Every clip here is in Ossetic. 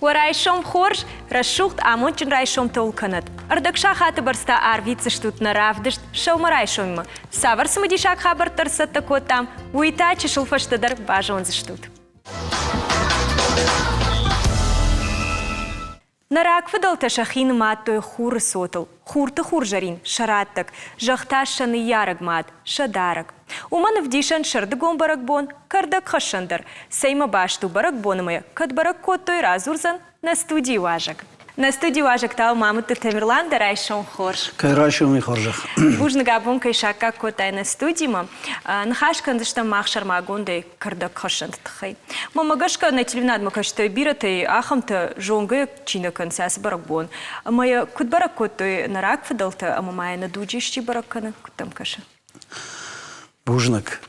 Уӕ райсом хорз, рӕсугъд, амондджын райсомтӕ уыл кӕнӕд. Ӕрдӕг сахаты бӕрц та арвитдзыстут нӕ равдыст сӕумӕрайсоммӕ. Цавӕр цымыдисаг хабӕрттӕ ӕрцӕттӕ кодтам, уый та чысыл фӕстӕдӕр базондзыстут. Нӕ рагфыдӕлтӕ сӕхи нымадтой хуры цотыл, хурты хурзӕрин сӕ раттӕг, зӕгъ та сӕ ныййарӕг мад, сӕ дарӕг. Уымӕн ӕвдисӕн сӕрдыгон бӕрӕгбон, кӕрдӕгхӕссӕн дӕр. Цӕимӕ баст у бӕрӕгбон ӕмӕ кӕд бӕрӕг кодтой, радзурдзӕн нӕ студийы уазӕг. Нӕ студийы уазӕг та у Мамытты Тамерлан, дӕ райсом хорз. Кӕй райсомы хорзӕх. Бузныг абон кӕй саккаг кодтай нӕ студимӕ. Ныхас кӕндзыстӕм мах сӕрмагондӕй кӕрдӕгхӕссӕнты тыххӕй. Мӕнмӕ гӕсгӕ, нӕ телеуынадмӕ кӕсджытӕй бирӕтӕй ахӕмтӕ зонгӕ чи нӕ кӕнынц ацы бӕрӕгбон. Ӕмӕ йӕ куыд бӕрӕг кодтой нӕ рагфыдӕлтӕ ӕмӕ ма йӕ нӕ дуджы исчи бӕрӕг кӕны, куыд дӕм кӕсы? Бузныг.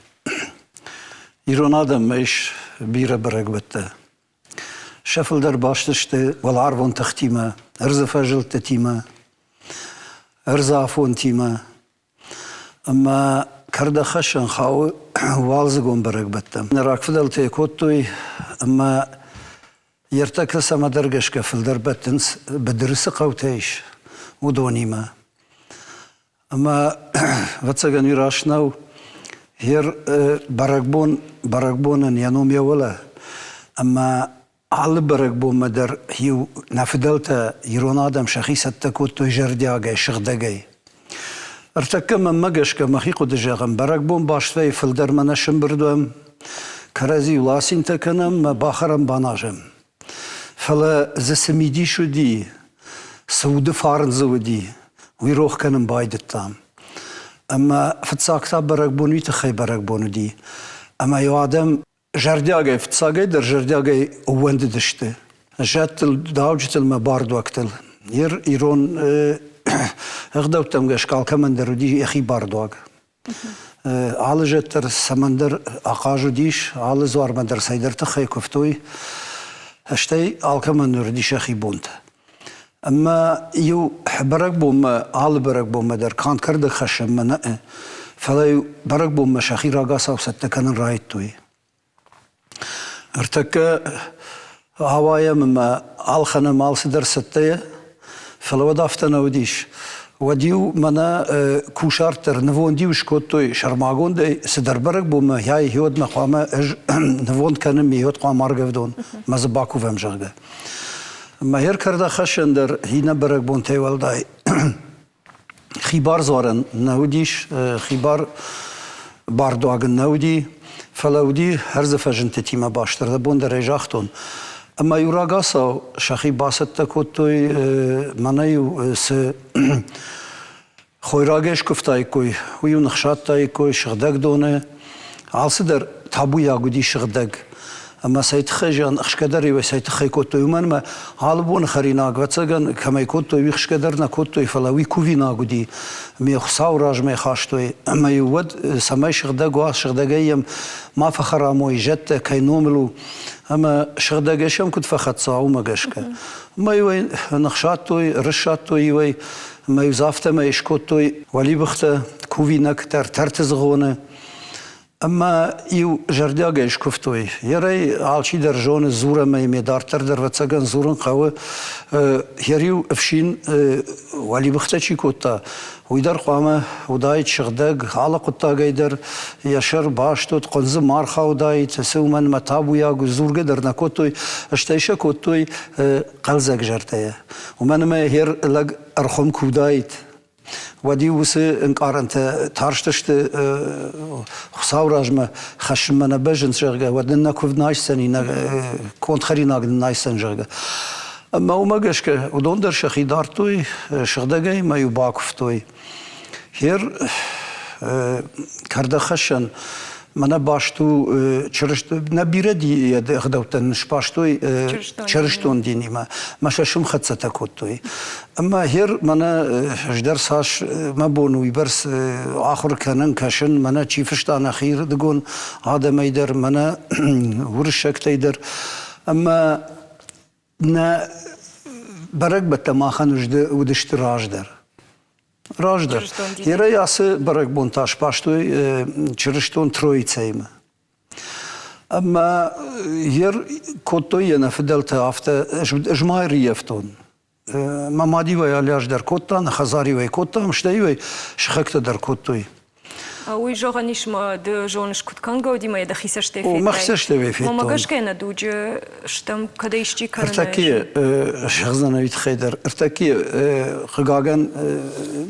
Ирон адӕммӕ ис бирӕ бӕрӕгбӕттӕ. Сӕ фылдӕр баст сты уӕларвон тыхтимӕ, ӕрдзы фӕзылдтытимӕ, ӕрдзы афонтимӕ. Ӕмӕ кӕрдӕгхӕссӕн хауы уалдзыгон бӕрӕгбӕттӕм. Нӕ рагфыдӕлтӕ йӕ кодтой ӕмӕ йе ртӕккӕ цӕмӕдӕр гӕсгӕ фылдӕр бӕттынц, быдыры цы хъӕутӕ ис, уыдонимӕ. Ӕмӕ, ӕвӕццӕгӕн, уый раст нӕу. Йе бӕрӕгбон бӕрӕгбонӕн йӕ ном йӕ уӕлӕ. Ӕмӕ алы бӕрӕгбонмӕ дӕр иу нӕ фыдӕлтӕ ирон адӕм сӕхи цӕттӕ кодтой зӕрдиагӕй, сыгъдӕгӕй. Ӕртӕккӕ мӕнмӕ гӕсгӕ мӕхи хъуыды зӕгъын, бӕрӕгбон бастӕй фылдӕр мӕнӕ сымбырд уӕм, кӕрӕдзийыл асинтӕ кӕнӕм мӕ бахӕрӕм баназӕм. Фӕлӕ дзы цы мидис уыди, цы уды фарн дзы уыди, уый рох кӕнын байдыдтам. Ӕмӕ фыццаг та бӕрӕгбон уый тыххӕй бӕрӕгбон уыди, ӕмӕ-иу адӕм зӕрдиагӕй, фыццагӕй дӕр зӕрдиагӕй ӕууӕндыдысты зӕдтыл, дауджытыл мӕ бардуӕгтыл. Ир ирон ӕгъдӕуттӕм гӕсгӕ алкӕмӕн дӕр уыди йӕхи бардуаг. Алы зӕд дӕр цӕмӕндӕр ахъаз уыдис, алы дзуармӕ дӕр цӕйдӕр тыххӕй куывтой, стӕй алкӕмӕн уыди сӕхи бонтӕ. Ӕмӕ иу бӕрӕгбонмӕ, алы бӕрӕгбонмӕ дӕр канд кӕрдӕг хӕссынмӕ нӕ, фӕлӕ-иу бӕрӕгбонмӕ сӕхи рагацау цӕттӕ кӕнын райдыдтой. Ӕртӕккӕ ауайӕм ӕмӕ ӕлхӕнӕм алцыдӕр цӕттӕйӕ, фӕлӕ уӕд афтӕ нӕ уыдис. Уӕд-иу мӕнӕ кусарт дӕр нывонд-иу скодтой сӕрмагондӕй цыдӕр бӕрӕгбонмӕ, йай йодмӕ хъуамӕ ӕз нывонд кӕнын, ме йод хъуамӕ аргӕвдон, мӕ дзы бакувӕм, зӕгъгӕ. Мӕ ӕркӕрдӕхӕссӕн дӕр иннӕ бӕрӕгбонтӕй уӕлдай хибар дзуарӕн нӕ уыдис, хибар бардуаг ын нӕ уыди, фӕлӕ уыди ӕрдзы фӕзындтытимӕ баст. Ӕрдӕбон дӕр ӕй загътон. Ӕмӕ-иу рагацау сӕхи бацӕттӕ кодтой, мӕнӕ-иу цы хойрагӕй скуывтаиккой, уый-иу ныхсадтаиккой сыгъдӕг доны. Алцыдӕр табуйаг уыди сыгъдӕг. Ӕмӕ цӕй тыххӕй зиан, ӕхсгӕ дӕр-иу цӕй тыххӕй кодтой, уымӕн ӕмӕ алы боны хӕринаг, ӕвӕццӕгӕн, кӕмӕй кодтой, уый хсгӕ дӕр нӕ кодтой, фӕлӕ уый кувинаг уыди. Ме Хуыцауы размӕ хастой. Ӕмӕ-иу уӕд, цӕмӕй сыгъдӕг уа, сыгъдӕгӕй йӕм ма фӕхӕрам уой, зӕдтӕ кӕй номыл у, ӕмӕ сыгъдӕгӕй сӕм куыд фӕхӕццӕ уа, уымӕ гӕсгӕ. Ӕмӕ-иу ӕй ныхсадтой, рыссадтой-иу ӕй, ӕмӕ-иу дзы афтӕмӕй скодтой уӕлибыхтӕ, кувинӕгтӕ, ӕртӕртыдзыгъоны. Ӕмӕ-иу зӕрдиагӕй скуывтой. Ерӕй алчидӕр зоны, дзурӕм ӕй, ме дарддӕр дӕр ӕвӕццӕгӕн дзурын хъӕуы. Йӕ-иу ӕфсин уӕлибыхтӕ чи кодта, уый дӕр хъуамӕ уыдаид сыгъдӕг, алы хъуыддагӕй дӕр йӕ сӕр баст уыд, хъуындзы ма рхаудаид, цы уымӕн ӕмӕ табуйаг дзургӕ дӕр нӕ кодтой, стӕй сӕ кодтой хъӕлдзӕг зӕрдӕйӕ. Уымӕн ӕмӕ йе лӕг ӕрхуым куы уыдаид, уӕд-иу уыцы ӕнкъарӕнтӕ тарстысты Хуыцауы размӕ хӕссынмӕ нӕ бӕззынц, зӕгъгӕ, уӕд нын нӕ куывд нӕ айсдзӕни, нӕ конд хӕринаг нын айсдзӕн, зӕгъгӕ. Ӕмӕ уымӕ гӕсгӕ уыдон дӕр сӕхи дардтой сыгъдӕгӕй ӕмӕ-иу бакуывтой. Хер кӕрдӕгхӕссӕн мӕнӕ баст у нӕ бирӕ ӕгъдӕуттӕн сбастой чырыстон динимӕ, мӕ сӕ сымхӕццӕтӕ кодтой. Ӕмӕ хер мӕнӕ ӕз дӕр цас мӕ бон уыйбӕрц ахуыр кӕнын, кӕсын, мӕнӕ чи фыста нӕхирдыгон адӕмӕй дӕр, мӕнӕ уырыссӕгтӕй дӕр. Ӕмӕ нӕ бӕрӕгбӕттӕ махӕн уыдысты раздӕр. Раздӕр. Ерӕй ацы бӕрӕгбон та сбастой чырыстон Троицӕимӕ. Ӕмӕ йе кодтой йӕ нӕ фыдӕлтӕ афтӕ, ӕз ма ӕрыййӕфтон. Мӕ мад-иу ӕй алӕз дӕр кодта, нӕ хӕдзар-иу ӕй кодтам, стӕй-иу ӕй сыхӕгтӕ дӕр кодтой. Уый зӕгъӕн ис, мӕ ды зоныс, куыд кӕнгӕ уыди, мӕ йӕ дӕхи цӕстӕй федтай. Мӕхи цӕстӕй федтон. Мӕ гӕсгӕ нӕ дуджы стӕм, кӕд ӕй исчи кӕны. Ӕртӕкки зӕгъдзӕн уый тыххӕй дӕр. Ӕртӕкки хъыгагӕн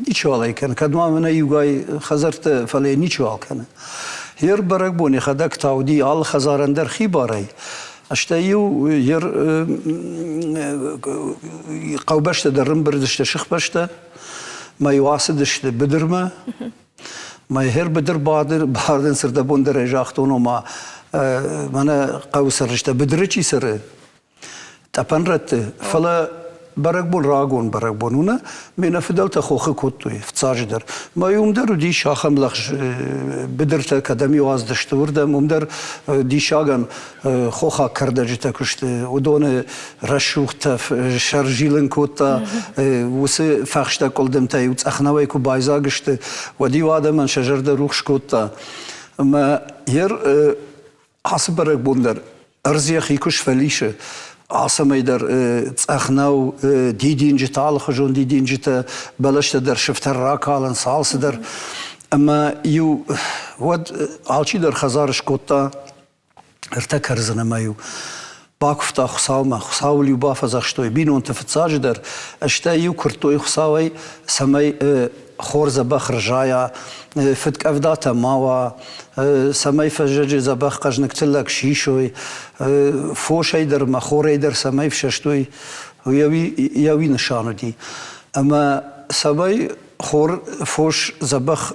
ничиуал ӕй кӕны. Кӕд ма мӕнӕ иугай хӕдзӕртты, фӕлӕ ничиуал кӕны. Йе рбӕрӕгбон йӕхӕдӕг та уыди алы хӕдзарӕн дӕр хибарӕй. Стӕй-иу йе хъӕубӕстӕ дӕр ӕрӕмбырд сты сыхбӕстӕ, мӕ-иу ацыдысты быдырмӕ. Мӕ хер быдыр бадын сырдӕбон дӕр ӕй загътон, ома мӕнӕ хъӕуы цӕрджытӕ быдыры чи цӕры, тъӕпӕн рӕтты, фӕлӕ бӕрӕгбон рагон бӕрӕгбон у нӕ, ме нӕ фыдӕлтӕ хохы кодтой фыццаджыдӕр. Мӕ уым дӕр уыдис ахӕм лӕгъз быдыртӕ, кӕдӕм-иу ацыдысты, уырдӕм, уым дӕр диссагӕн хохаг кӕрдӕджытӕ куы сты, уыдоны рӕсугъд тӕф сӕрзилын кодта, уыцы фӕхстӕ къуылдымтӕ-иу цъӕхнӕуӕй куы байдзаг сты, уӕд-иу адӕмӕн сӕ зӕрдӕ рухс кодта. Ӕмӕ йер ацы бӕрӕгбон дӕр ӕрдз йӕхи куы сфӕлисы, алцӕмӕй дӕр цъӕх нӕу, дидинджытӕ, алыхуызон дидинджытӕ, бӕлӕстӕ дӕр сыфтӕр ракалынц, алцыдӕр. Ӕмӕ иу уӕд алчидӕр хӕдзар скодта ӕртӕ кӕрдзын ӕмӕ-иу бакуывта Хуыцаумӕ. Хуыцауыл-иу бафӕдзӕхстой бинонты фыццаджыдӕр, стӕй-иу куырдтой Хуыцауӕй, цӕмӕй хор дзӕбӕх рзайа, фыдкъӕвдатӕ ма уа, цӕмӕй фӕззӕджы дзӕбӕх хъӕзныг тыллӕг сисой, фосӕй дӕр ӕмӕ хорӕй дӕр цӕмӕй фсӕстой, йӕ уый нысан уыди. Ӕмӕ цӕмӕй хор фос дзӕбӕх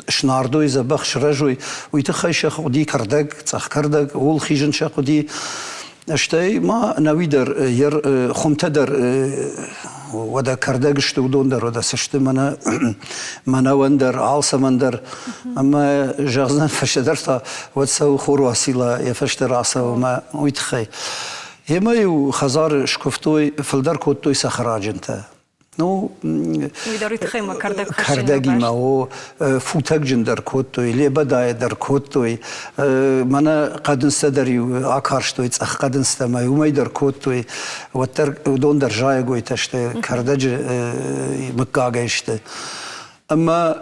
снардой, дзӕбӕх сырӕзой, уый тыххӕй сӕ хъуыди кӕрдӕг, цъӕх кӕрдӕг, ууыл хизын сӕ хъуыди. Стӕй ма нӕуи дӕр йе хуымтӕ дӕр уӕдӕ кӕрдӕг сты, уыдон дӕр уӕдӕ цы сты мӕнӕ мӕнӕуӕн дӕр, алцӕмӕн дӕр. Ӕмӕ зӕгъдзӕн фӕстӕдӕр та уӕд цӕуы хор Уацилла йӕ фӕстӕ рацӕуы ӕмӕ уый тыххӕй. Емӕ-иу хӕдзары скуывтой, фылдӕр кодтой цӕхӕраджынтӕ. Ну, уый дӕр уый тыххӕй ма кӕрдӕг кӕрдӕгимӕ о футӕгджын дӕр кодтой, лебӕдайы дӕр кодтой, мӕнӕ хъӕдындзтӕ дӕр-иу акарстой цъӕх хъӕдындзтӕ ӕмӕ уымӕй дӕр кодтой, уӕддӕр уыдон дӕр зайӕгойтӕ сты, кӕрдӕджы мыггагӕй сты. Ӕмӕ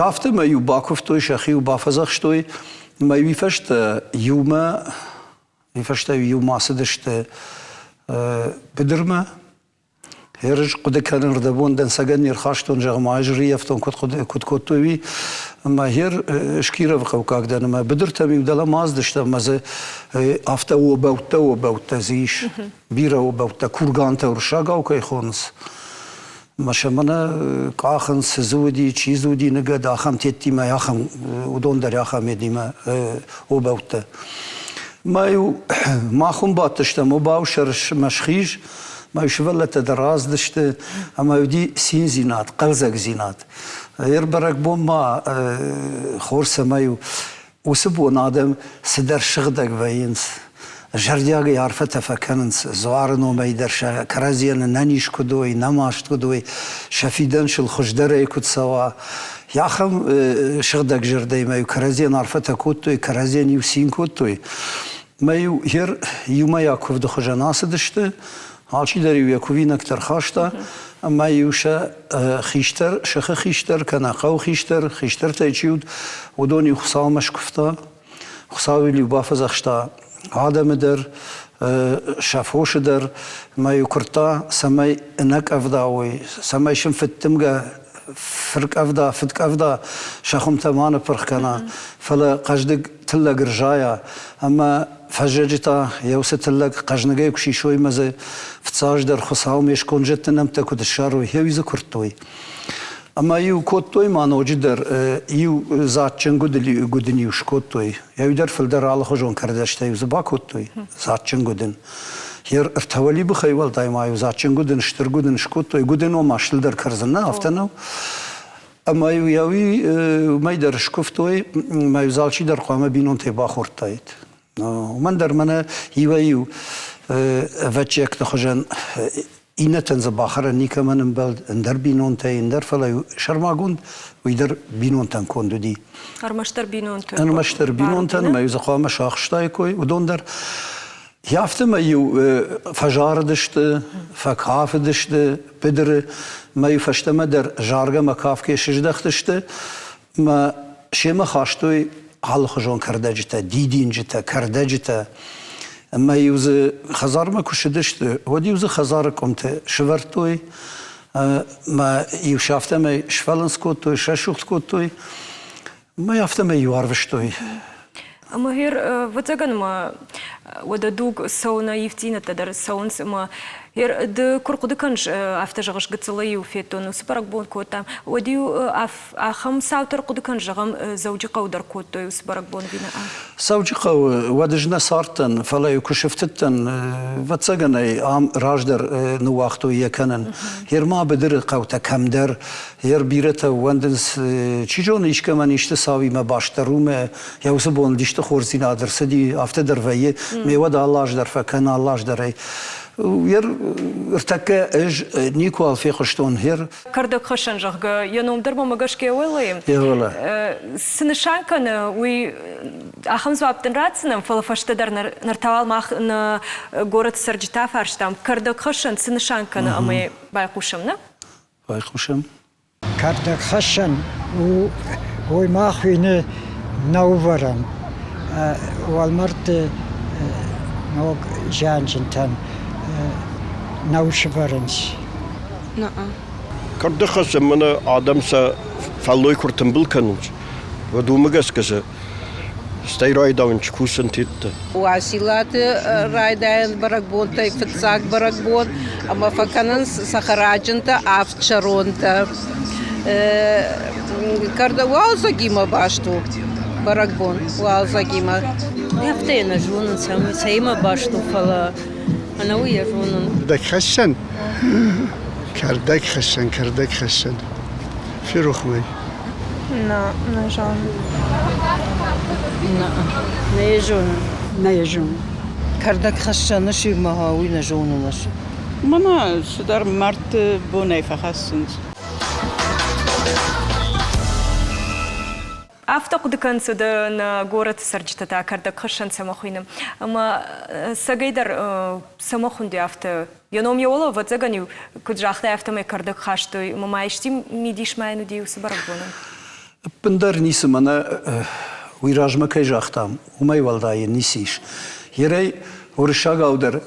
афтӕмӕй-иу бакуывтой, сӕхи-иу бафӕдзӕхстой, ӕмӕ уый фӕстӕ иумӕ уый фӕстӕ иумӕ ацыдысты быдырмӕ. Ерыс хъуыды кӕнын рдӕбон дӕнцӕгӕн не рхастон, зӕгъ ма ӕз рыййӕфтон, куыд, куыд кодтой, уый. Ӕмӕ гьер Шкировы хъӕуккаг дӕн ӕмӕ быдыртӕм иу дӕлӕмӕ ацыдыстӕм ӕмӕ дзы афтӕ обӕуттӕ, обӕуттӕ дзы ис. Бирӕ обӕуттӕ, кургантӕ уырыссагау кӕй хонынц. Ӕмӕ сӕ мӕнӕ къахынц, цы дзы уыди, чи дзы уыди ныгӕд, ахӕм теттимӕ, ахӕм, уыдон дӕр ахӕм едимӕ обӕуттӕ. Мӕ-иу мах уым бадтыстӕм, обау сӕрмӕ схиз, Мӕ сывӕллӕттӕ дӕр рацыдысты ӕмӕ уыди циндзинад, хъӕлдзӕгдзинад. Ӕрбӕрӕгбон ма хорз цӕмӕй у, уыцы бон адӕм цыдӕр сыгъдӕг вӕййынц, зӕрдиагӕй арфӕтӕ фӕкӕнынц, дзуары номӕй дӕр сӕ кӕрӕдзийӕн ӕнӕниз куыд уой, нӕ маст куыд уой, сӕ фидӕн сыл хуыздӕрӕй куыд цӕуа. Ахӕм сыгъдӕг зӕрдӕимӕ-иу кӕрӕдзийӕн арфӕтӕ кодтой, кӕрӕдзийӕн-иу цин кодтой. Мӕ-иу гьер иумӕйаг куывды хуызӕн ацыдысты, алчидӕр-иу йӕ кувинӕгтӕ рхаста, ӕмӕ-иу сӕ хистӕр, сыхы хистӕр кӕнӕ хъӕуы хистӕр, хистӕртӕй чи уыд, уыдон-иу Хуыцаумӕ скуывта, Хуыцауыл-иу бафӕдзӕхста адӕмы дӕр, сӕ фосы дӕр, ӕмӕ-иу куырдта, цӕмӕй ӕнӕкъӕвда уой, цӕмӕй сын фыддымгӕ фыркъӕвда, фыдкъӕвда сӕ хуымтӕ ма ныппырх кӕна, фӕлӕ хъӕздыг тыллӕг ӕрзайа ӕмӕ фӕззӕджы та йӕ уыцы тыллӕг хъӕзныгӕй куы сисой ӕмӕ дзы фыццаджыдӕр Хуыцау ме сконд зӕдты нӕмттӕ куыд ссарой, гъе уый дзы куырдтой. Ӕмӕ-иу кодтой ма ноджыдӕр иу дзаджджын гуыдын-иу скодтой. Йӕ дӕр фылдӕр алыхуызон кӕрдӕзтӕ-иу дзы бакодтой, дзаджджын гуыдын. Йе ртӕ уӕлибыхӕй уӕлдай ма-иу дзаджджын гуыдын, стыр гуыдын скодтой. Гуыдын ома стылдӕр кӕрдзын нӕ, афтӕ нӕу. Ӕмӕ-иу йӕ уый уымӕй дӕр скуывтой, ӕмӕ-иу дзы алчидӕр хъуамӕ бинонтӕй бахордтаид. Уымӕн дӕр мӕнӕ иуӕй-иу ӕвӕччиӕгты хуызӕн. Иннӕтӕн дзы бахӕрӕн никӕмӕн ӕмбӕлд, ӕндӕр бинонтӕй, ӕндӕр, фӕлӕ сӕрмагонд уый дӕр бинонтӕн конд уыди. Ӕрмӕстдӕр бинонтӕн? Ӕрмӕстдӕр бинонтӕн, ӕмӕ-иу дзы хъуамӕ сахстаиккой уыдон дӕр. Афтӕмӕй-иу фӕзарыдысты, фӕкафыдысты быдыры, мӕ-иу фӕстӕмӕ дӕр заргӕ мӕ кафгӕ сыздӕхтысты, мӕ семӕ хастой алыхуызон кӕрдӕджытӕ, дидинджытӕ, кӕрдӕджытӕ. Ӕмӕ-иу дзы хӕдзармӕ куы сыдысты, уӕд-иу дзы хӕдзары къуымты сывӕрдтой, мӕ-иу сӕ афтӕмӕй сфӕлындз кодтой, срӕсугъд кодтой, мӕ афтӕмӕй-иу арвыстой. Ӕмӕ гъер, ӕвӕццӕгӕн ма уӕдӕ дуг цӕуы нӕ ивддзинӕдтӕ дӕр цӕуынц ӕмӕ гъер ды куы рхъуыды кӕныс, афтӕ зӕгъыс, гыццылӕй-иу федтон, уыцы бӕрӕгбон кодтам, уӕд-иу ахӕм цаутӕ рхъуыды кӕн, зӕгъӕм, Дзӕуджыхъӕуы дӕр кодтой уыцы бӕрӕгбон ӕви нӕ? Дзӕуджыхъӕуы уӕд ӕз нӕ цардтӕн, фӕлӕ-иу куы сыфтыдтӕн, ӕвӕццӕгӕн ӕй ам раздӕр ныууагътой йӕ кӕнын. Гъер ма быдыры хъӕутӕ кӕмдӕр, гъер бирӕтӕ ууӕндынц, чи зоны, искӕмӕн исты цауимӕ баст дӕр у мӕ йӕ уыцы бон исты хорздзинад ӕрцыди, афтӕ дӕр вӕййы, ме уӕд алы аз дӕр фӕкӕн, алы аз дӕр ӕй. Гъер ӕртӕккӕ ӕз никуал фехъуыстон, гъер Кӕрдӕгхӕссӕн, зӕгъгӕ, йӕ ном дӕр мӕмӕ гӕсгӕ уӕлӕ. Цы нысан кӕны, уый ахӕм дзуапп дын ратдзынӕн, фӕлӕ фӕстӕдӕр ныр та уал мах нӕ горӕты цӕрджытӕ фарстам, кӕрдӕгхӕссӕн цы нысан кӕны ӕмӕ байхъусӕм, нӕ? Байхъусӕм. Кӕрдӕгхӕссӕн у, уый ма хуыйны нӕувӕрӕн. Уӕлмӕрдты ног зианджынтӕн нӕу сывӕрынц. Кӕрдӕгхӕссӕн мӕнӕ адӕм сӕ фӕллой куы ртымбыл кӕнынц, уӕд уымӕ гӕсгӕ сӕ стӕй райдауынц кусын тедтӕ. Уациллаты райдайӕн бӕрӕгбонтӕй фыццаг бӕрӕгбон ӕмӕ фӕкӕнынц цӕхӕраджынтӕ, авдсӕронтӕ. Уалдзӕгимӕ баст у бӕрӕгбон уалдзӕгимӕ. Афтӕ йӕ нӕ зонын, цӕимӕ баст у, фӕлӕ ӕнӕуый йӕ зонын. Кӕрдӕгхӕссӕн? Кӕрдӕгхӕссӕн, кӕрдӕгхӕссӕн. Ферох мӕй. Нӕ, нӕ зонын. Нӕ, нӕ йӕ зонын. Нӕ йӕ зонын. Кӕрдӕгхӕссӕны сивмӕ уый нӕ зонын ӕз. Мӕнӕ цыдӕр мӕрдты бонӕй фӕхӕссынц. Афтӕ хъуыды кӕнынц нӕ горӕты цӕрджытӕ та кӕрдӕгхӕссӕн цӕмӕ хуыйны. Ӕмӕ цӕгӕйдӕр цӕмӕ хуынди афтӕ? Йӕ ном йӕ уӕлӕ, ӕвӕццӕгӕн-иу, куыд загътай, афтӕмӕй кӕрдӕг хастой. Ӕмӕ ма исти мидис ма йын уыди уыцы бӕрӕгбонӕн? Ӕппындӕр ницы, мӕнӕ уый размӕ кӕй загътам, уымӕй уӕлдай йын ницы ис. Ерӕй уырыссагау дӕр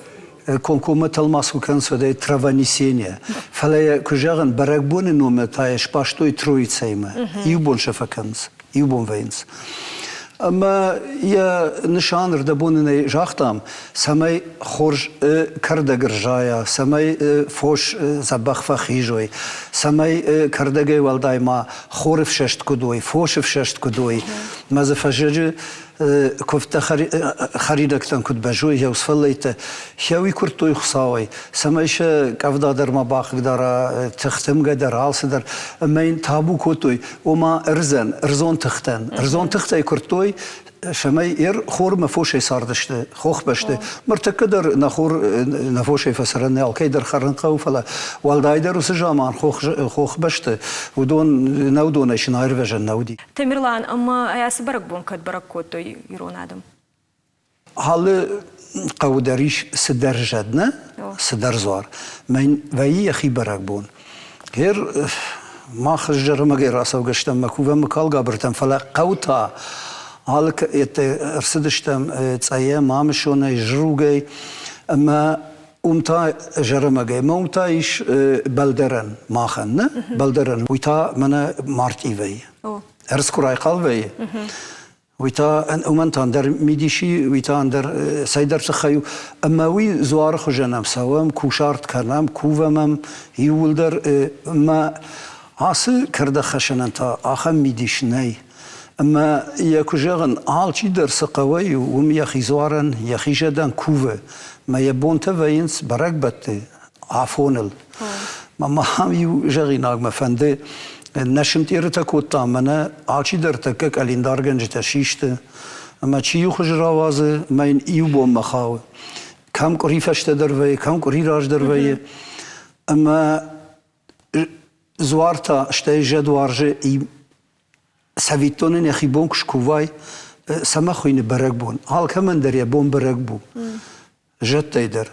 комкоммӕ тӕлмац куы кӕнынц, уӕд ӕй травонесение. Фӕлӕ йӕ, куы зӕгъын, бӕрӕгбоны номӕ та йӕ сбастой Троицӕимӕ. Иу бон сӕ фӕкӕнынц, иу бон вӕййынц. Ӕмӕ йӕ нысан ӕрдӕбон ын ӕй загътам, цӕмӕй хорз кӕрдӕг ӕрзайа, цӕмӕй фос дзӕбӕх фӕхизой, цӕмӕй кӕрдӕгӕй уӕлдай ма хоры фсӕст куыд уой, фосы фсӕст куыд уой. Мӕ дзы фӕззӕджы куывдтӕ хӕринӕгтӕн куыд бӕззой, йӕ усфӕллӕйттӕ хӕуи куырдтой Хуыцауӕй, цӕмӕй сӕ къӕвда дӕр ма бахъыгдара, тыхтымгӕ дӕр, алцыдӕр. Ӕмӕ йын табу кодтой, ома ӕрдзӕн, ӕрдзон тыхтӕн. Ӕрдзон тыхтӕй куырдтой, цӕмӕй ӕр хормӕ фосӕй цардысты хохбӕсты. Ныртӕккӕ дӕр нӕ хор нӕ фосӕй фӕцӕрӕн нӕ алкӕй дӕр хӕрын хъӕуы, фӕлӕ уӕлдайдӕр уыцы заман хохбӕсты уыдон нӕ уыдонӕй сын аирвӕзӕн нӕ уыди. Тамерлан, ӕмӕ ацы бӕрӕгбон кӕд бӕрӕг кодтой ирон адӕм? Алы хъӕуы дӕр ис цыдӕр зӕд, нӕ? Цыдӕр дзуар. Мӕн вӕййы йӕхи бӕрӕгбон. Гъер мах зӕрӕмӕгӕй рацӕугӕ стӕм мӕ кувӕм Мыкалгабыртӕм, фӕлӕ хъӕу та алы ӕрцыдыстӕм Цъӕйӕ, Мамысонӕй, Зругӕй ӕмӕ уым та зӕрӕмӕгӕй. Ӕмӕ уым та ис бӕлдӕрӕн махӕн, нӕ? Бӕлдӕрӕн. Уый та мӕнӕ мартъи вӕййы. Ӕрдз куы райхъал вӕййы, уый та уымӕн та ӕндӕр мидиси, уый та ӕндӕр цӕйдӕр тыххӕй у. Ӕмӕ уый дзуары хуызӕн ӕм цӕуӕм, кусарт кӕнӕм, кувӕм ӕм иууылдӕр. Ӕмӕ ацы кӕрдӕгхӕссӕнӕн та ахӕм мидис нӕй. Ӕмӕ йӕ куы зӕгъын, алчидӕр цы хъӕуӕй у, уым йӕхи дзуарӕн, йӕхи зӕдӕн кувы. Мӕ йӕ бонтӕ вӕййынц бӕрӕгбӕтты, афоныл. Мӕ махӕм иу зӕгъинаг мӕ фӕнды, нӕ сымтъерытӕ кодтам, мӕнӕ алчидӕр тӕккӕ къӕлиндаргӕнджытӕ систы, ӕмӕ чи иу хуызы рауадзы, мӕ йын иу бонмӕ хауы. Кӕм къуыри фӕстӕдӕр вӕййы, кӕм къуыри раздӕр вӕййы. Ӕмӕ дзуар та стӕй зӕд уарзы цӕвиттонӕн йӕхи бон куы скувай, цӕмӕ хуыйны бӕрӕгбон. Алкӕмӕн дӕр йӕ бон бӕрӕг у, зӕдтӕй дӕр.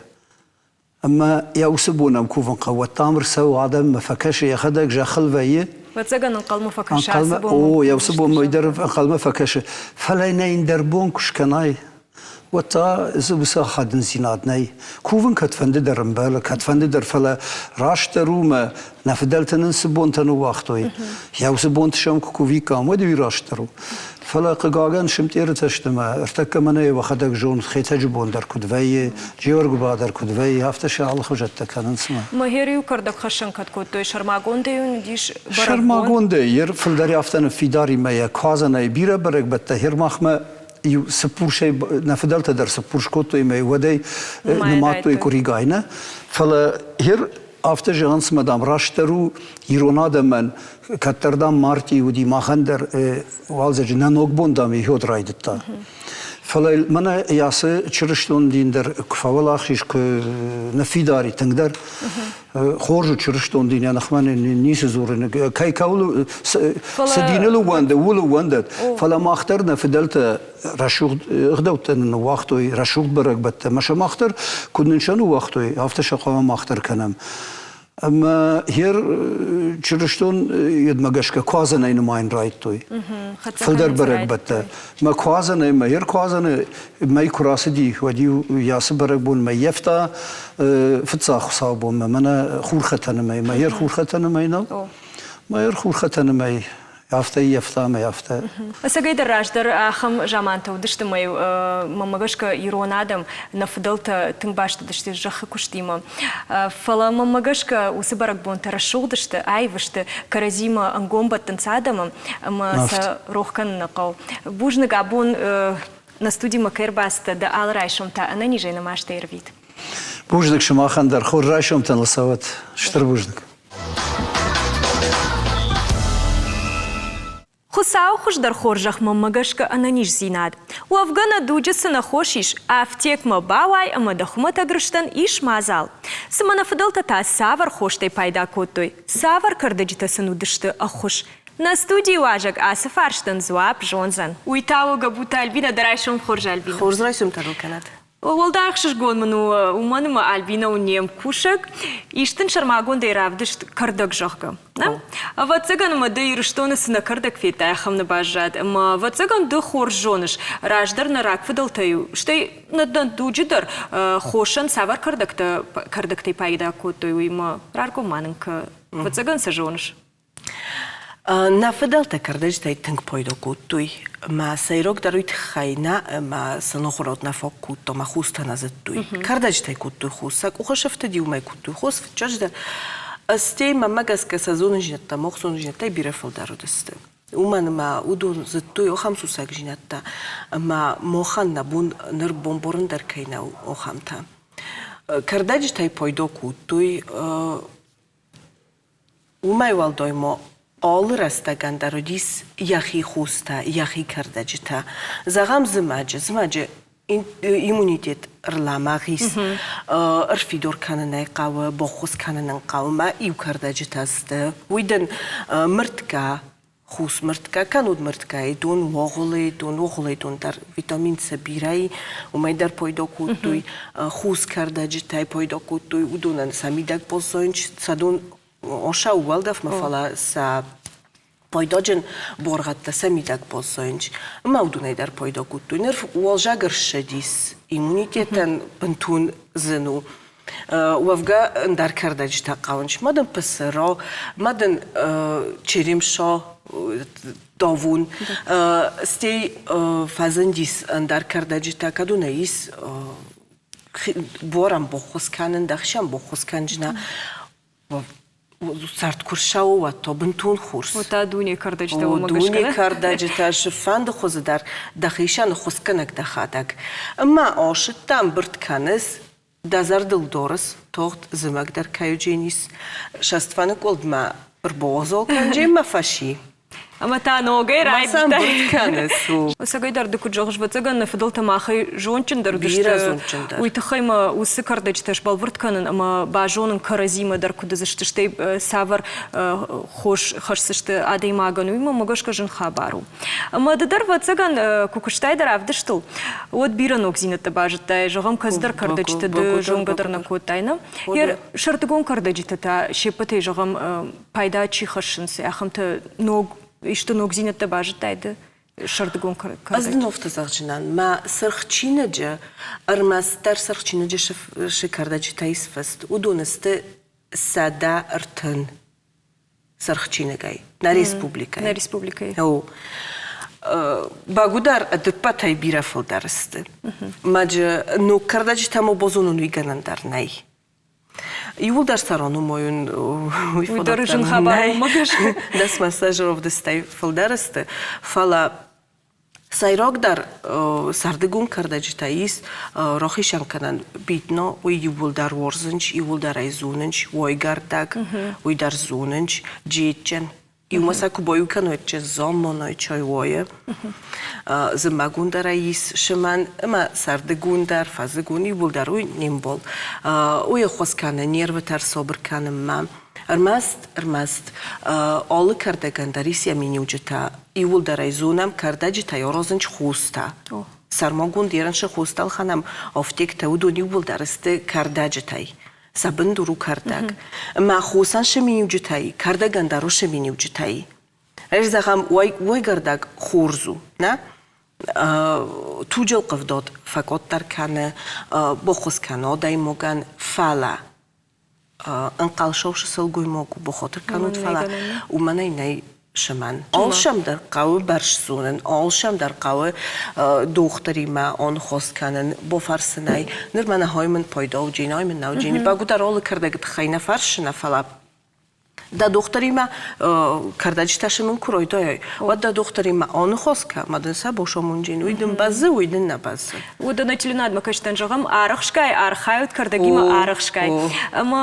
Ӕмӕ йӕ уыцы бон ӕм кувын хъӕуы, уӕд та ам ӕрцӕуы адӕммӕ, фӕкӕсы, йӕхӕдӕг зӕххыл вӕййы. Ӕвӕццӕгӕн ӕнхъӕлмӕ фӕкӕсы ацы бон. О, йӕ уыцы бонмӕ дӕр ӕнхъӕлмӕ фӕкӕсы. Фӕлӕ нӕ ӕндӕр бон куы скӕнай, уӕд та дзы уыцы ахадындзинад нӕй. Кувын кӕдфӕнды дӕр ӕмбӕлы, кӕдфӕнды дӕр, фӕлӕ растдӕр у мӕ нӕ фыдӕлтӕ нын цы бонтӕ ныууагътой, йӕ уыцы бонты сӕм куы кувиккам, уӕд уый растдӕр у. Фӕлӕ, хъыгагӕн, сымтъерытӕ сты мӕ ӕртӕккӕ мӕнӕ йӕхӕдӕг зонут, Хетӕджы бон дӕр куыд вӕййы, Джиоргуыба дӕр куыд вӕййы, афтӕ сӕ алыхуызӕттӕ кӕнынц мӕ. Мӕ кӕрдӕг хӕссӕн кӕд кодтой, сӕрмагондӕй уын уыдис бӕрӕгбон? Сӕрмагондӕй, йе фылдӕр афтӕ ныффидар и мӕ йӕ куадзӕнӕй бирӕ бӕрӕгбӕттӕ хермахмӕ иу цыппурсӕй нӕ фыдӕлтӕ дӕр цыппурс кодтой ӕмӕ уӕдӕй нымадтой къуыригай нӕ фӕлӕ хер афтӕ зӕгъынц мӕ дам растдӕр у ирон адӕмӕн кӕддӕр дам мартъи уыди махӕн дӕр уалдзӕджы нӕ ног бон дам иход райдыдта фӕлӕ мӕнӕ ацы чырыстон дин дӕр куы фӕуӕлахиз куы ныффидар и тынгдӕр хорз у чырыстон дин йӕ ныхмӕ ницы дзурын кӕй кӕуыл цы диныл ууӕнды ууыл ууӕндӕд фӕлӕ мах дӕр нӕ фыдӕлтӕ рӕсугъд ӕгъдӕуттӕ нын ныууагътой рӕсугъд бӕрӕгбӕттӕ ӕмӕ сӕ мах дӕр куыд нын сӕ ныууагътой афтӕ сӕ хъуамӕ мах дӕр кӕнӕм ӕмӕ хер чырыстон йедмӕ гӕсгӕ куадзӕнӕй нымайын райдтой фылдӕр бӕрӕгбӕттӕ мӕ куадзӕнӕй мӕ хер куадзӕны мӕй куы рацыди, уӕд-иу ацы бӕрӕгбонмӕ ййӕфта фыццаг хуыцаубонмӕ, мӕнӕ хурхӕтӕны мӕй, мӕ йӕ хурхӕтӕны мӕй нӕу? Мӕ йӕ хурхӕтӕны мӕй афтӕ ййӕфта ӕмӕ афтӕ. Ӕцӕгӕйдӕр раздӕр ахӕм замантӕ уыдысты, мӕ мӕнмӕ гӕсгӕ ирон адӕм, нӕ фыдӕлтӕ тынг баст уыдысты зӕххы куыстимӕ. Фӕлӕ мӕнмӕ гӕсгӕ уыцы бӕрӕгбонтӕ рӕсугъд сты, аив сты, кӕрӕдзимӕ ӕнгом бӕттынц адӕмы ӕмӕ сӕ рох кӕнын нӕ хъӕуы. Бузныг абон Нӕ студимӕ кӕй ӕрбацыдтӕ, дӕ алы райсом та ӕнӕнизӕй нӕ мастӕй ӕрвит. Бузныг сымахӕн дӕр. Хорз райсомтӕ ныл цӕуӕд. Стыр бузныг. Хуыцауы хуыздӕр хорзӕх мӕнмӕ гӕсгӕ ӕнӕниздзинад. Уӕвгӕ нӕ дуджы цы нӕ хос ис, афтекмӕ бауай ӕмӕ дӕ хуымӕтӕг рыстӕн ис мадзал. Цымӕ нӕ фыдӕлтӕ та цавӕр хостӕй пайда кодтой, цавӕр кӕрдӕджытӕ сын уыдысты ӕххуыс? Нӕ студийы уазӕг ацы фарстӕн дзуапп зондзӕн. Уый та у Габуты Альбинӕ. Дӕ райсом хорз, Альбинӕ. Хорз райсом та дыл кӕнӕд. Уӕлдай ӕхсызгон мын у, уымӕн ӕмӕ Альбинӕ у не мкусӕг. Ис дын сӕрмагондӕй равдыст кӕрдӕг, зӕгъгӕ. Нӕ? Ӕвӕццӕгӕн ӕмӕ ды Ирыстоны цы нӕ кӕрдӕг федтай, ахӕм нӕ баззад. Ӕмӕ ӕвӕццӕгӕн ды хорз зоныс, раздӕр нӕ рагфыдӕлтӕ-иу, стӕй нӕ дуджы дӕр хосӕн цавӕр кӕрдӕгтӕ кӕрдӕгтӕй пайда кодтой, уый ма раргом ма нын кӕ. Ӕвӕццӕгӕн сӕ зоныс. Нӕ фыдӕлтӕ кӕрдӕджытӕй тынг пайда кодтой. Мӕ сӕйрагдӕр уый тыххӕй нӕ ӕмӕ сӕ ногъуырод нӕ фӕкодта, мӕ хустӕ нӕ зыдтой. Кӕрдӕджытӕй кодтой хос, сӕ къухы сыфтыд иумӕ кодтой хос, фыццаджыдӕр. Стӕй мӕнмӕ гӕсгӕ сӕ зонындзинӕдтӕ мах зонындзинӕдтӕй бирӕ фылдӕр уыдысты. Уымӕн ӕмӕ уыдон зыдтой ахӕм сусӕгдзинӕдтӕ, ӕмӕ махӕн нӕ бон ныр бонборын дӕр кӕй нӕу, ахӕмтӕ. Кӕрдӕджытӕй пайда кодтой Уымӕй уӕлдай ма алы рӕстӕгӕн дӕр уыдис йӕхи хостӕ, йӕхи кӕрдӕджытӕ. Зӕгъӕм, зымӕджы. Зымӕджы иммунитет ӕрлӕмӕгъ ис, ӕрфидор кӕнын ӕй хъӕуы, баххуыс кӕнын ын хъӕуы мӕ иу кӕрдӕджытӕ сты. Уый дын мыртгӕ, хус мыртгӕ кӕнут мыртгӕйы дон, уӕгъуылыйы дон, уӕгъуылыйы дон дӕр витамин С бирӕ и, уымӕй дӕр пайда кодтой, хус кӕрдӕджытӕй пайда кодтой, уыдонӕн сӕ мидӕг баззайын сӕ дон осау уӕлдӕфмӕ, фӕлӕ сӕ пайдаджын буаргъӕдтӕ сӕ мидӕг баззайынц. Ӕмӕ уыдонӕй дӕр пайда кодтой. Ныр уӕлзаг ӕрссадис, иммунитетӕн бынтон зын у. Уӕвгӕ ӕндӕр кӕрдӕджытӕ хъӕуынц. Ма дын пысыро, ма дын черемшо давун. Стӕй фӕзындис ӕндӕр кӕрдӕджытӕ, кӕд уын ис буарӕн баххуыс кӕнын, дӕхицӕн баххуыс кӕнджынӕ. Цард куы рцӕуы, уӕд та бынтон хорз. Та дуне кӕрдӕджытӕ уымӕ гӕсгӕ. Дуне кӕрдӕджытӕ сыффӕнды хуызы дӕр дӕхицӕн ӕххуысгӕнӕг дӕхӕдӕг. Ӕмӕ осыдтӕ ӕмбырд кӕныс, дӕ зӕрдыл дорыс, тагъд зымӕг дӕр кӕй уыдзӕнис. Сӕстфӕныкъуылдмӕ ӕрбауазал кӕнджен мӕ фӕси. Ӕмӕ та ногӕй райдыдтай. кӕныс. Ӕцӕгӕй дӕр ды куыд зӕгъыс, ӕвӕццӕгӕн нӕ фыдӕлтӕ махӕй зондджындӕр уыдысты. Бирӕ зондджындӕр. Уый тыххӕй ма уыцы кӕрдӕджытӕ сбӕлвырд кӕнын ӕмӕ базонын кӕрӕдзимӕ дӕр куыд уыдзысты, стӕй цавӕр хос хӕсдзысты адӕймагӕн, уый мӕм гӕсгӕ зын хабар у. Ӕмӕ ды дӕр, ӕвӕццӕгӕн, куы куыстай дӕ равдыстыл, уӕд бирӕ ногдзинӕдтӕ базыдтай. Зӕгъӕм, кӕцыдӕр кӕрдӕджытӕ ды зонгӕ дӕр нӕ кодтай, нӕ? Сӕрдыгон кӕрдӕджытӕ та се ппӕтӕй, зӕгъӕм, пайда чи хӕссынц, ахӕмтӕ ног исты ногдзинӕдтӕ базыдтай ды сӕрдыгон кӕрдӕджы? Ӕз дын афтӕ зӕгъдзынӕн, мӕ сырх чиныджы ӕрмӕстдӕр сырх чиныджы цы кӕрдӕджытӕ ис фыст, уыдон сты 130 сырх чиныгӕй нӕ республикӕйы. Нӕ республикӕйы. О. Бӕгуыдӕр ӕдыппӕтӕй бирӕ фылдӕр сты. Мӕджы ног кӕрдӕджытӕ ма базонын уый гӕнӕн дӕр нӕй. Иууылдӕр цӕрон уымӕн уый Уый дӕр зын хабар уымӕ гӕсгӕ. Дӕсмӕ сӕ зӕровдыстӕй фылдӕр сты, фӕлӕ сӕйрагдӕр сӕрдыгон кӕрдӕджытӕ ис рахицӕн кӕнӕн битно, уый иууылдӕр уарзынц, иууылдӕр ӕй зонынц, уӕйгӕрдӕг, уый дӕр зонынц, джеджджен, Иумӕ сӕ куы баиу кӕной, замманай чай уайы. Зымӕгон дӕр ӕй ис сымӕн ӕмӕ сӕрдыгон дӕр, фӕззыгон иууылдӕр уый не мбал. Уый ӕххуыс кӕны нервытӕ ӕрсабыр кӕнынмӕ. Ӕрмӕст, ӕрмӕст алы кӕрдӕгӕн дӕр ис йӕ миниуджытӕ. Иууылдӕр ӕй зонӕм, кӕрдӕджытӕй аразынц хостӕ. Сӕрмагонд ерынсы хостӕ ӕлхӕнӕм афтектӕ, уыдон иууылдӕр сты кӕрдӕджытӕй. Сӕ бындур у кӕрдӕг. Ӕмӕ хосӕн цы миниуджытӕй, кӕрдӕгӕн дӕр уыцы миниуджытӕй. Ӕз зӕгъӕм, уӕйгӕрдӕг хорз у, нӕ? Туджы ӕлхъывдад фӕкъаддӕр кӕны, баххуыс кӕны адӕймагӕн, фӕлӕ ӕнхъӕлсау сылгоймаг у, бахатыр кӕнут, фӕлӕ уымӕн ӕй нӕй сымӕн. Алшӕм дӕр хъӕуы бӕрззонын, алшӕм дӕр хъӕуы дохтыримӕ анхос кӕнын, бофӕрсынӕй. Ныр мӕнӕ хой мын пайда уджин, ай мын нӕуджин. Бӕгуыдӕр алы кӕрдӕгы тыххӕй нӕ фӕрсынӕ, фӕлӕ дӕ дохтыримӕ кӕрдӕджытӕ сымын куы райдайай, уӕд дӕ дохтыримӕ аныхос кӕ, ӕмӕ дын сӕ босомунджин, уый дын бӕззы, уый дын нӕ бӕззы. Уыдоны телеуынадмӕ кӕсджытӕн зӕгъӕм, арӕхсгай архайут кӕрдӕгимӕ арӕхсгай. Ӕмӕ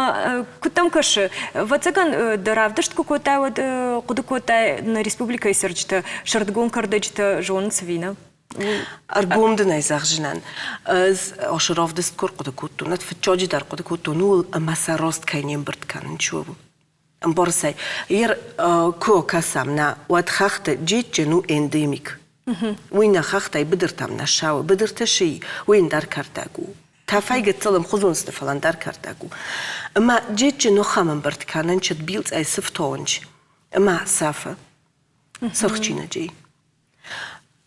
куыд дӕм кӕсы, ӕвӕццӕгӕн, дӕ равдыст куы кодтай, уӕд хъуыды кодтай, нӕ республикӕйы цӕрджытӕ сӕрдыгон кӕрдӕджытӕ зонынц ӕви нӕ? Ӕргом дын ӕй зӕгъдзынӕн, ӕз ацы равдыст куы ӕрхъуыды кодтон, уӕд фыццаджыдӕр хъуыды кодтон ууыл, ӕмӕ сӕ раст кӕй не мбырд кӕнын, чи у. Ӕмбарсай, ер куы кӕсӕм, нӕ, уӕд хӕхты джеджджен у эндемик. Уый нӕ хӕхтӕй быдыртӕм нӕ ссӕуы, быдырты сый, уый ӕндӕр кӕрдӕг у. Тӕфӕй гыццыл ӕмхуызон сты, фӕлӕ ӕндӕр кӕрдӕг у. Ӕмӕ джеджджен охӕм ӕмбырд кӕнын чыд билцъӕй сыфтауынч ӕмӕ сӕфы сырх чиныджы.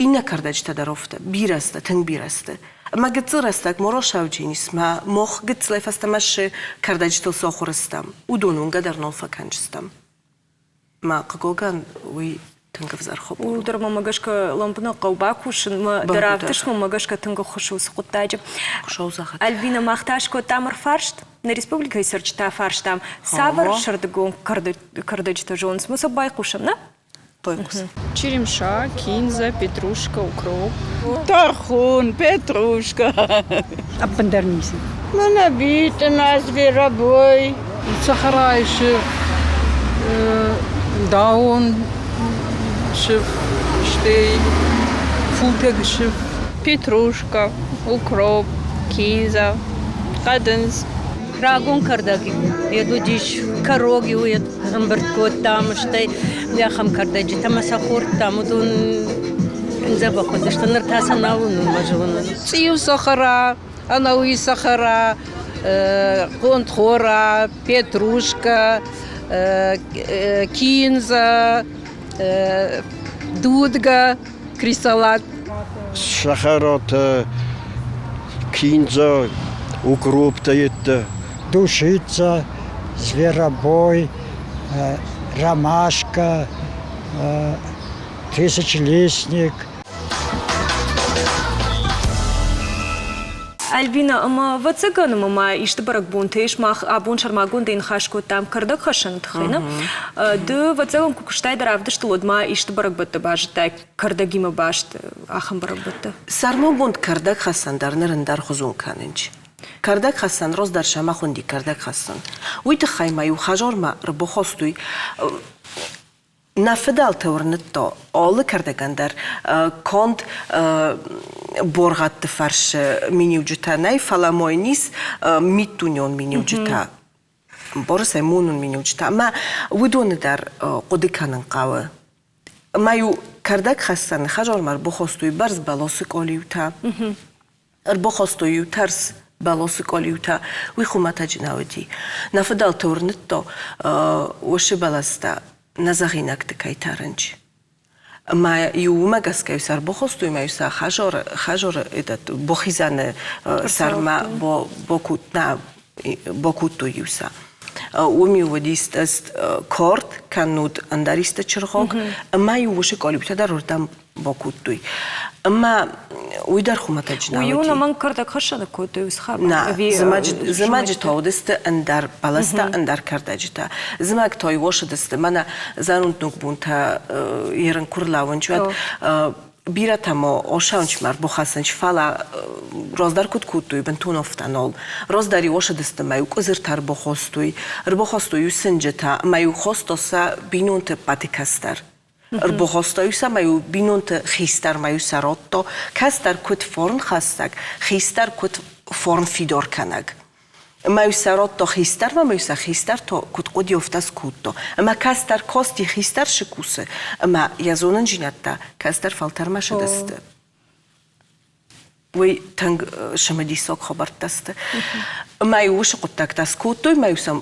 Иннӕ кӕрдӕджытӕ дӕр афтӕ, бирӕ сты, тынг бирӕ сты. Ӕмӕ гыццыл рӕстӕг Моросауджын исмӕ мох гыццылӕй фӕстӕмӕ сы кӕрдӕджытыл сахуыр стӕм, уыдон уынгӕ дӕр нал фӕкӕнджыстӕм. Мӕ хъыгогӕн уый тынг ӕвзӕр хабар у. Ууыл дӕр мӕмӕ гӕсгӕ лӕмбынӕг хъӕуы бакусын. Мӕ дӕ равдыстмӕ мӕ гӕсгӕ тынг ӕххуыс у уыцы хъуыддаджы. Альбина, мах та скодтам ӕрфарст. Нӕ республикӕйы цӕрджытӕ фарстам, цавӕр сӕрдыгон кӕрдӕджытӕ зонынц. Мы сӕ байхъусӕм, нӕ? Черемша, кинза, петрушка, укроп. Тархун, петрушка. Ӕппындӕр ницы. Мӕнӕ зверобой. Цӕхӕрайы сыф, дауон сыф, стӕй футӕг сыф. Петрушка, укроп, кинза, хъӕдындз. Рагон кӕрдӕг йед уыдис, кӕрог-иу ӕмбырд кодтам, стӕй ахӕм кӕрдӕджытӕ ӕмӕ сӕ хордтам, уыдон дзӕбӕх уыдысты. Ныр та сӕ нал уынын мӕ зонын. Цъиу сахара, ӕнӕуи сахара, хъонтхора, петрушка, кинза, дудгӕ, крисалат. Сахаратӕ, киндза, укроптӕ йедтӕ. Душица, зверобой, ромашка, тысячелистник. Альбина, ӕмӕ ӕвӕццӕгӕн ӕмӕ ма исты бӕрӕгбонтӕ ис, мах абон сӕрмагондӕй ныхас кодтам кӕрдӕгхӕссӕны тыххӕй, нӕ? Ды, ӕвӕццӕгӕн, куы куыстай дӕ равдыстыл, уӕд ма исты бӕрӕгбӕттӕ базыдтай кӕрдӕгимӕ баст ахӕм бӕрӕгбӕттӕ? Сӕрмагонд кӕрдӕгхӕссӕн дӕр ныр ӕндӕрхуызон кӕнынч. Кӕрдӕгхӕссӕн раздӕр сӕмӕ хунди кӕрдӕгхӕссӕн. Уый тыххӕй ма иу хӕзормӕ ӕрбахастой. Нӕ фыдӕлтӕ уырныдта, алы кӕрдӕгӕн дӕр конд боргъӕдты фӕрсы миниуджытӕ нӕй, фӕлӕ ма йын ис миддунеон миниуджытӕ. Борысӕй монон миниуджытӕ. Ӕмӕ уыдоны дӕр хъуыды кӕнын хъӕуы. Ӕмӕ-иу кӕрдӕгхӕссӕны хӕзормӕ ӕрбахостой бӕрз бӕласы къалиутӕ. Ӕрбахастой-иу тӕрс бӕласы къалиутӕ, уый хуымӕтӕджы нӕ уыди. Нӕ фыдӕлты уырныдта, уышы бӕлӕстӕ нӕ зӕгъинӕгты кӕй тӕрынч. Ӕмӕ-иу уымӕ гӕсгӕ-иу сӕ ӕрбахостой ӕмӕ-иу сӕ хӕзоры, хӕзоры этот, бохизӕны сӕрмӕ бакодтой-иу сӕ. Уым-иу уыдис корд, кӕннод ӕндӕр исты чыргъог, ӕмӕ-иу уышы къалиутӕ дӕр уырдӕм бакодтой. Ӕмӕ уый дӕр хуымӕтӕджы нӕ Уый уыди. ӕнӕмӕнг кӕрдӕгхӕссӕны кодтой уыцы хабар? Нӕ, зымӕджы та уыдысты ӕндӕр бӕлӕстӕ, ӕндӕр кӕрдӕджытӕ. Зымӕг та уосыдысты, мӕнӕ зӕронд ногбонтӕ ерын куы рлӕууынч, уӕд бирӕтӕ ма осаунчмӕ ӕрбахӕссынч, фӕлӕ раздӕр куыд кодтой, бынтон афтӕ нал. Раздӕр-иу осыдысты мӕ-иу къуызыртӕ ӕрбахастой, ӕрбахастой-иу сынджытӕ, ӕмӕ-иу хаста сӕ бинонты ппӕты кӕстӕр. Ӕрбахастой сӕ мӕ бинонты хистӕрмӕ сӕ радта, кӕстӕр куыд фарнхӕссӕг, хистӕр куыд фарнфидаркӕнӕг. Ӕмӕ сӕ радта хистӕрмӕ, ӕмӕ сӕ хистӕр та куыд хъуыди, афтӕ скодта. Ӕмӕ кӕстӕр касти хистӕр цы кусы, ӕмӕ йӕ зонындзинӕдтӕ кӕстӕр фӕлтӕрмӕ сыдысты. Уый тынг цымыдисаг хабӕрттӕ сты. Ӕмӕ-иу уыцы хъуыддӕгтӕ скодтой, ӕмӕ-иу сӕм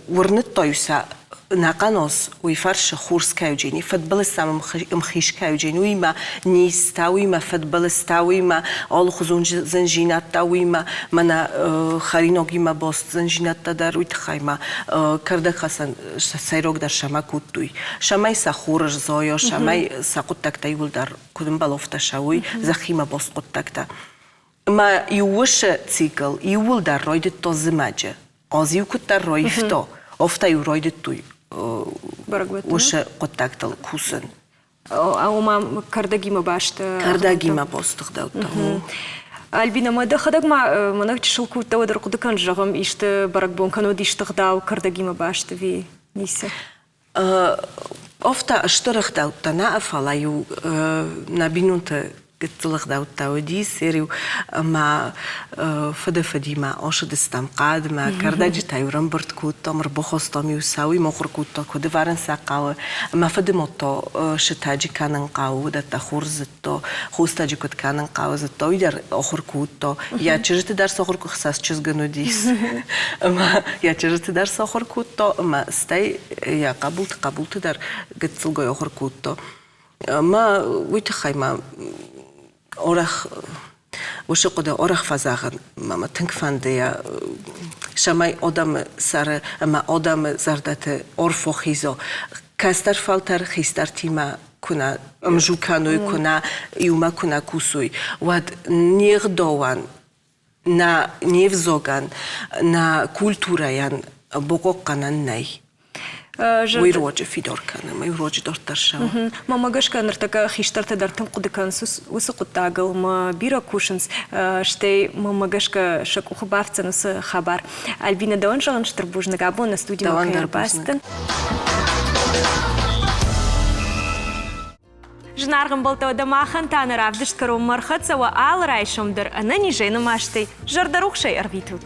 уырныдта-иу сӕ нӕхъӕнос уый фӕрсы хорз кӕуджени, фыдбылыз сӕм ӕмхиз кӕуджени, уыимӕ низтӕ, уыимӕ фыдбылызтӕ, уыимӕ алыхуызон зындзинӕдтӕ, уыимӕ мӕнӕ хӕринагимӕ баст зындзинӕдтӕ дӕр, уый тыххӕй ма кӕрдӕгхӕцӕн сӕйрагдӕр сӕмӕ кодтой, цӕмӕй сӕ хорз зайа, цӕмӕй сӕ хъуыддӕгтӕ иууылдӕр куыд ӕмбӕлофтӕ сӕ, уый зӕххимӕ баст хъуыддӕгтӕ. Ӕмӕ иу усы цикл иууылдӕр райдыдта зымӕджы. Аз-иу куыддӕр раивта, афтӕ-иу райдыдтой уыцы хъуыддӕгтыл кусын. Ома кӕрдӕгимӕ баст Кӕрдӕгимӕ баст ӕгъдӕуттӕ. Альбина, ма дӕхӕдӕг ма мӕнӕ чысыл куы уыдтӕ, уӕд ӕрхъуыды кӕн, зӕгъӕм, исты бӕрӕгбон кӕнӕ уыд исты ӕгъдау кӕрдӕгимӕ баст ӕви ницы? Афтӕ стыр ӕгъдӕуттӕ нӕ, фӕлӕ-иу нӕ бинонты гыццыл ӕгъдӕуттӕ уыди, сӕр-иу ӕмӕ фыды фыдимӕ ацыдыстӕм хъӕдмӕ, кӕрдӕджытӕ-иу ӕрӕмбырд кодтам, ӕрбахастам-иу сӕ, уый мыхуыр кодта, куыд ӕвӕрын сӕ хъӕуы. Мӕ фыдымад та сытӕджы кӕнын хъӕуы, уыдӕттӕ хорз зыдта, хостӕджы куыд кӕнын хъӕуы зыдта, уый дӕр ахуыр кодта. Йӕ чызджыты дӕр сахуыр хсӕз чызгын уыдис. Ӕмӕ йӕ чызджыты дӕр сахуыр кодта, ӕмӕ стӕй йӕ хъӕбулты хъӕбулты дӕр гыццылгай ахуыр кодта. Ӕмӕ уый тыххӕй ма арӕх уыцы хъуыды арӕх фӕзӕгъын, мӕ тынг фӕнды йӕ, цӕмӕй адӕмы сӕры ӕмӕ адӕмы зӕрдӕты арф ахиза. Кӕстӕр фӕлтӕр хистӕртимӕ куы нӕ ӕмзу кӕной, куы нӕ иумӕ куы нӕ кусой, уӕд не гъдауӕн, нӕ не взагӕн, нӕ культурӕйӕн бахъахъхъӕнӕн нӕй. Уый руаджы фидар кӕны, уый руаджы дарддӕр цӕуы. Мӕнмӕ гӕсгӕ ныртӕккӕ хистӕртӕ дӕр тынг хъуыды кӕнынц уыцы хъуыддагыл мӕ бирӕ кусынц, стӕй мӕнмӕ гӕсгӕ сӕ къухы бафтдзӕн уыцы хабар. Альбина, дӕуӕн зӕгъын стыр бузныг, абон нӕ студимӕ кӕй ӕрбацыдтӕн. Зынаргъ ӕмбӕлттӕ, уӕдӕ махӕн та нӕ равдыст кӕронмӕ ӕрхӕццӕ уӕ алы райсом дӕр ӕнӕнизӕй, нымӕстӕй, зӕрдӕрухсӕй ӕрвитут.